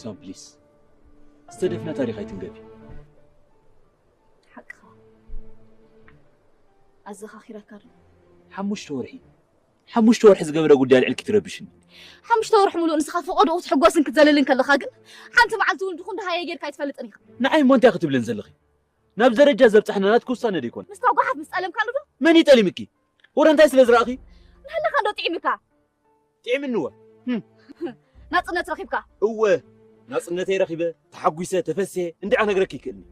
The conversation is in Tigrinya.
ሳም ፕሊስ፣ ዝተደፍነ ታሪኽ ኣይትንገፊ። ሓቅኻ። ኣዘኻኺረካ ዶ? ሓሙሽተ ወርሒ ሓሙሽተ ወርሒ ዝገበረ ጉዳይ ኣልዕልኪ ትረብሽኒ። ሓሙሽተ ወርሒ ሙሉእ ንስኻ ፈቐዶኡ ክትሕጎስን ክትዘልልን ከለኻ ግን ሓንቲ መዓልቲ እውን ድኹን ደሃየ ጌርካ ኣይትፈልጥን ኢኻ። ንዓይ እሞ እንታይ ክትብልን ዘለኺ? ናብ ደረጃ ዘብጻሕና ናትኪ ውሳነ ዶ ይኮን? ምስታ ጓሓፍ ምስ ጠለምካሉ ዶ? መን እዩ ጠሊምኪ? ወረ እንታይ ስለ ዝረኣኺ? ንህልኻ ዶ ጥዒምካ? ጥዒምኒ እወ። ናጽነት ረኺብካ? እወ፣ ናጽነተይ ረኺበ፣ ተሓጒሰ፣ ተፈስሔ እንድዒ ክነግረኪ ይክእልኒ።